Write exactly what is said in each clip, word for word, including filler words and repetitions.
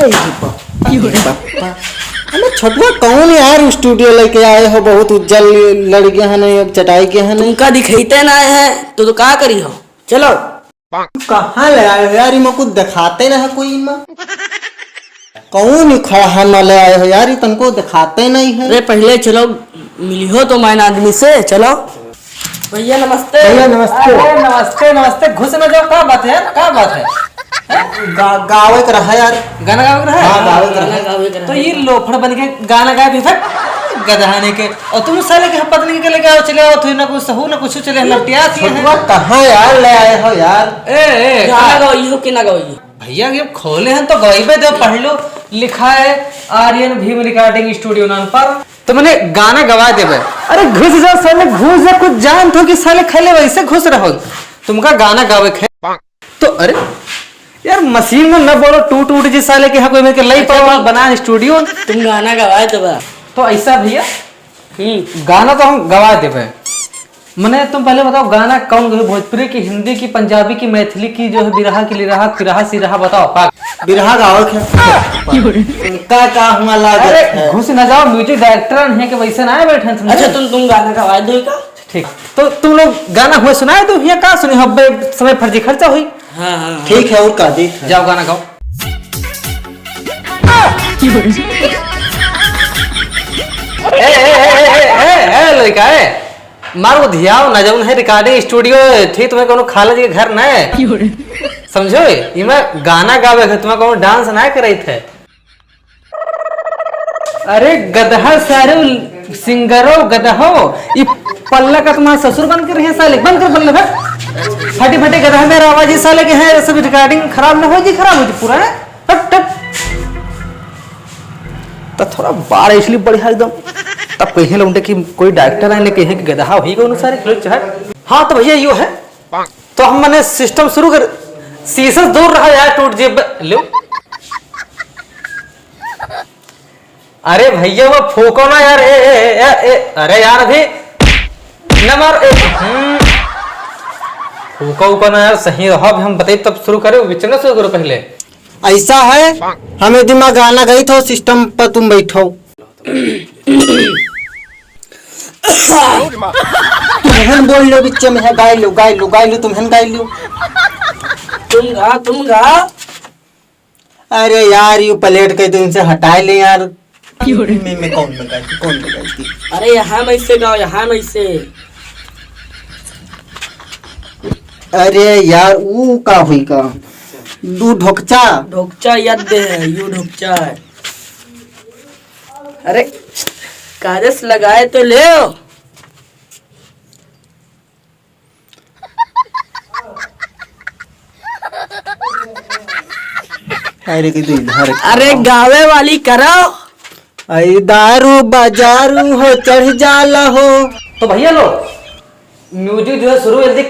अरे बापा, अरे बापा। अरे छोटुआ, कौन यार स्टूडियो लेके आए हो? बहुत उज्जर लड़के हैं नहीं, अब चटाई के हैं नहीं। तुमका दिखाते ना है तो, तो का करी हो? चलो। कहाँ ले आए हो यार? इमा कुछ दिखाते ना है कोई इमा। कौन ही खड़ा है ना ले आए हो यार? ये तनको दिखाते नहीं है। अरे पहले चलो, मिली हो तो मैन आदमी से, चलो। भैया नमस्ते। भैया नमस्ते। अरे नमस्ते, नमस्ते। घुस न जाओ, का बात है यार, का बात है? गा-, गावे के रहा यार। गाना गावे के रहा? हाँ, गावे के रहा। गाना गावे के रहा। तो ये लोफड़ बन के गाना गाए भी, गधा नहीं के। और तुम साले के पत्नी के लेके आओ, चले आओ, तू ना कुछ सहू, ना कुछ चले, लटिया थी है। छोटुआ कहाँ यार ले आए हो यार? ए, ए, गाना का? गाओ, ये कि ना गाओ ये? भैया, ये खोले हैं तो गवाइबे दो, पढ़ लो, लिखा है आर्यन भीम रिकॉर्डिंग स्टूडियो नाम पर। तो मैंने गाना गवा देबे। अरे घुस जाओ साले, घुस जाओ, कुछ जान थो कि साले खाली वैसे घुस रहो। तुमका गाना गावे के है। तो अरे यार, मशीन में न बोलो, टूट उठ जी साले के यहाँ कोई में के लई अच्छा, पाओ तो बना स्टूडियो। तुम गाना गवाए देबा। तो ऐसा भैया, हम्म। गाना तो हम गवा देबे। मने तुम पहले बताओ, गाना कौन गई? भोजपुरी की, हिंदी की, पंजाबी की, मैथिली की, जो है बिरहा की, लिरहा, फिरहा, सिरहा, बताओ। पाक। बिरहा गाओ खे। का, का हुआ लागत अरे, है? घुस न जाओ, म्यूजिक डायरेक्टर है कि वैसे ना आए बैठे हैं तुम। अच्छा, तुम, तुम गाना गवा दो का? ठीक, तो तुम लोग गाना हुए सुनाए दो, यहाँ का सुनी हो, बे समय फर्जी खर्चा हुई। हाँ, हाँ, हाँ। ठीक है, और का दी? जाओ गाना गाओ। ए, ए, ए, लड़का, ए, मार वो धियाओ ना, जौन है रिकॉर्डिंग स्टूडियो, ठीक, तुम्हें कोनो खाला जी के घर ना है। समझो, इमे गाना गावे के, तुम्हें कोनो डांस ना करे थे। अरे गदहा सारे सिंगरो गदहो, ई पल्ला का तुम्हारा ससुर बन के रहे साले, बंद कर पल्ला, हट। फटी फटी गदहा मेरा आवाज, ये साले के है, सब रिकॉर्डिंग खराब ना हो जी, खराब हो जी पूरा, है? हट, हट। तो थोड़ा बार इसलिए बढ़िया एकदम, तब कहे लौंडे कि कोई डायरेक्टर आए ने कहे कि गदहा ही को अनुसार है, चलो चहट। हाँ तो भैया यो है, तो हम मने सिस्टम शुरू कर, शीशे से दूर रहा यार, टूट जेब लो। अरे भैया वो फूको ना यार, ए, ए, ए, ए, अरे यार अभी न मार, ए, हम्म। फूको उको ना यार, सही रहो, अभी हम बताई तब शुरू करें, विचरना शुरू करो पहले। ऐसा है, हमें दिमाग आना गई तो सिस्टम पर तुम बैठो। तुमहन बोल लो बिच्चे में है, गाय लो, गाय लो, गाय लो, तुमहन गाय लो। तुम गा, तुम गा। अरे यार, यू प्लेट के दिन से हटाए ले यार। क्यों रे? मैं, मैं कौन में गाई थी, कौन में गाई थी? अरे यहाँ में से गाओ, यहाँ में से। अरे यार, ऊ का हुई का? दू ढोकचा। ढोकचा याद दे है, यू ढोकचा है। अरे, काजस लगाए तो ले। अरे, के दे, अरे। अरे, गावे वाली करो। आई दारू बाजारू हो चढ़ जाला हो। तो भैया लो, म्यूजिक जो है शुरू जल्दी,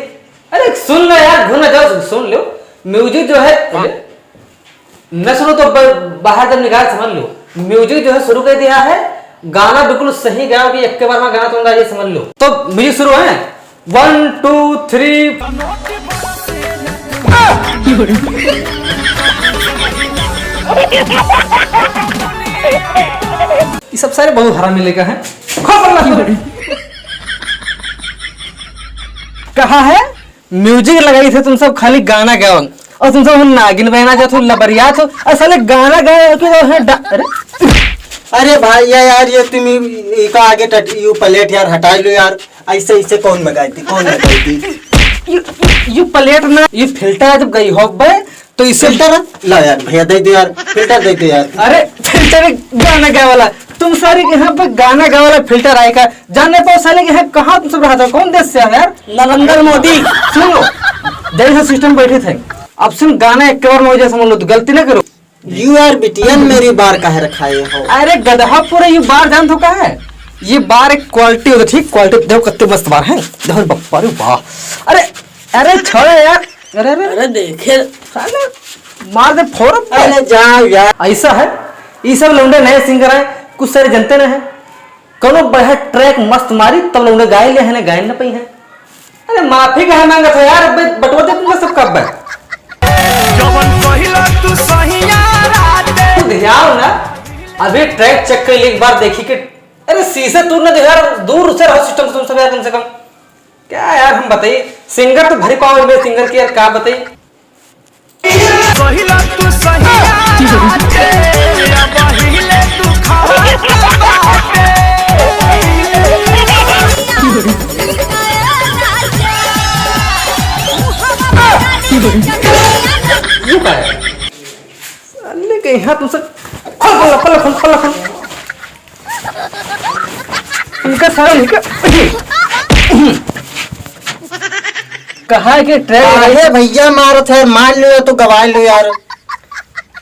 अरे सुन लो यार, घुन ना जाओ, सुन लो। म्यूजिक जो है, अरे, न सुनो तो ब-, बाहर जब निकाल समझ लो। म्यूजिक जो है शुरू कर दिया है, गाना बिल्कुल सही गाओ कि एक के बार में गाना तुम गाइए समझ लो। तो म्यूजिक शुरू है, वन टू थ्री। ये सब सारे बहुत हरामी लेकर हैं। खबर ला। कहा है? म्यूजिक लगाई थे तुम सब, खाली गाना गाओ। और तुम सब हम नागिन बहना जात हो, लबरियात हो, और साले गाना गाए हो कि तो है डा-, अरे। अरे भाई, या-, यार, ये तुम यू, इका आगे टट-, यू प्लेट यार हटा लो यार। ऐसे, ऐसे कौन में गाई थी, कौन में गाई थी? यू, यू प्लेट ना, यू फिल्टर जब गई हो बे, तो इसे फिल्टर? ला यार, भैया, दे दो यार, फिल्टर दे दो यार। अरे, फिल्टर गाना गाए वाला, तुम सारे के यहाँ पे गाना गावे वाला फिल्टर आएगा? जाने पाओ साले के यहाँ कहाँ तुम सब रहते हो? कौन देश से आए यार? नरेंद्र मोदी। सुन लो, जैसे सिस्टम बैठे थे, अब सुन गाना एक बार में हो जाए, समझ लो, तो गलती ना करो। यू आर बिटियन मेरी बार काहे रखाए हो? अरे गदहा, पूरा ये बार जान तो का है? ये बार एक क्वालिटी होता, ठीक? क्वालिटी देखो कितने मस्त बार है। देखो बप्पा रे वाह। अरे, अरे छोड़ो यार। अरे, अरे। अरे देखे। साले मार दे फोड़। अरे जाओ यार। ऐसा है, ये सब लौंडे नए सिंगर हैं, कुछ सारे जनते नहीं हैं। कौनो बढ़िया ट्रैक मस्त मारी, तब लौंडे गाए ले हैं, गाए न पाई हैं। अरे माफी काहे मांगत हो यार, अब बटवा दे तुमका सब कब है। जवन कहिला तू सहिया राते, अभी track check कर ले एक बार, देखी कि, अरे शीशे तू ना देख यार, दूर से रहो system से तुम सब यार, कम से कम। क्या यार हम बताइए, singer तो भरी पाव में singer की यार, क्या बताइए। पहिला तू सही बाटे, या पहिले तू खा बाटे। ये का है? साले के यहाँ तुमसे खोल, खोल, खोल, खोल, खोल, खोल। इनका सारा निकल। कहा है कि track अरे भैया मारत है, मार लो या तो गवा लो यार।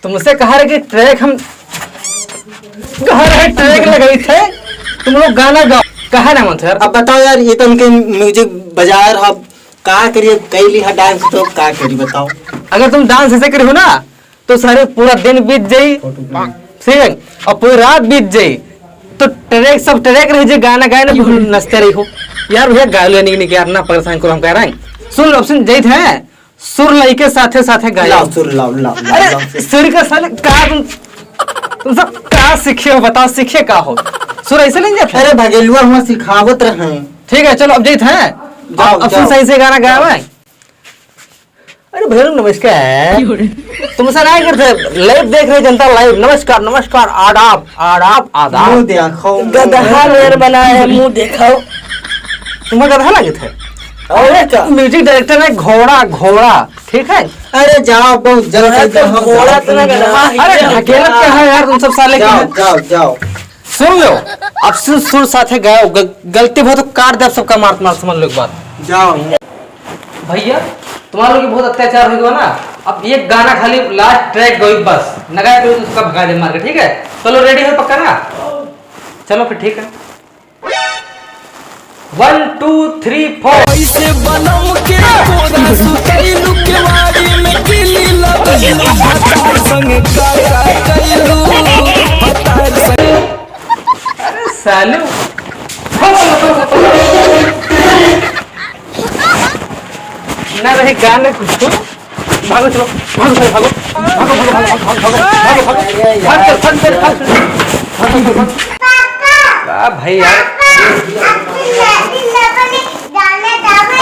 तुमसे कहा रहे कि track हम, कहा रहे track लगाई थे, तुम लोग गाना गाओ, कहा ना मत यार। अब बताओ यार, ये तो उनके music बजा रहा, का करिए, कैली हा dance तो का करी बताओ। अगर तुम dance ऐसे करी हो ना, तो सारे पूरा दिन बीत जाई, ठीक है, और पूरी रात बीत जाई, तो track, सब track रही जे गाना गाए ना, बिल्कुल नचते रही हो। यार भैया, गालो नहीं, नहीं यार, ना परेशान करो, हम कह रहे हैं। सुन लो, सुन, जैत है, सुर लई के साथे साथे गायो। लाओ, सुर लाओ, लाओ, लाओ, अरे, लाओ, सुर। सुर का साले, का तुम, तुम सब का सीखे हो, बताओ, सीखे का हो? सुर ऐसे नहीं जाते? अरे, भगेलुआ हुआ सिखावत रहे। ठीक है, चलो, अब जैत है। जाओ, अब, अब सुन, जाओ। सही से गाना गाया हुआ है। अरे भैया लोग, नमस्कार। क्यों रे? तुमसे नहीं करते, live देख रहे जनता, live। नमस्कार, नमस्कार, आदाब, आदाब, आदाब। मुंह देखो। गदहा लेर बना है, मुंह देखो। तुम्हें गदहा लगे थे? और अरे क्या? Music director है घोड़ा, घोड़ा, ठीक है? अरे जाओ, बहुत जल्द अरे तो जाओ, घोड़ा जाओ, तो ना जाओ। गदहा है। अरे ढकेलत क्या है यार, तुम सब साले के जाओ, हैं? जाओ, जाओ। सुन लो, अब सुर, सुर साथे गाओ, ग-, गलती हो तो काट दे सबका, मार, मार, समझ लो एक बात। जाओ। भैया, तुम्हारे लोग के बहुत अत्याचार हो गया ना, अब एक गाना खाली last track गई बस, नगाए पे उसका भगा दे मार के, ठीक है? चलो ready हो पक्का ना? चलो फिर ठीक है, one two three four। ऐसे बनम के पूरा सुतैलू केवाड़ी में किली लगैलू, भतार संग का का कैलू, भतार संग। अरे सालू, ना रहे गाने कुछ तो। भागो चलो, भागो सारे, भागो। भागो, भागो, भागो। भाग, चल, भाग, चल, भाग, चल। का भाई यार?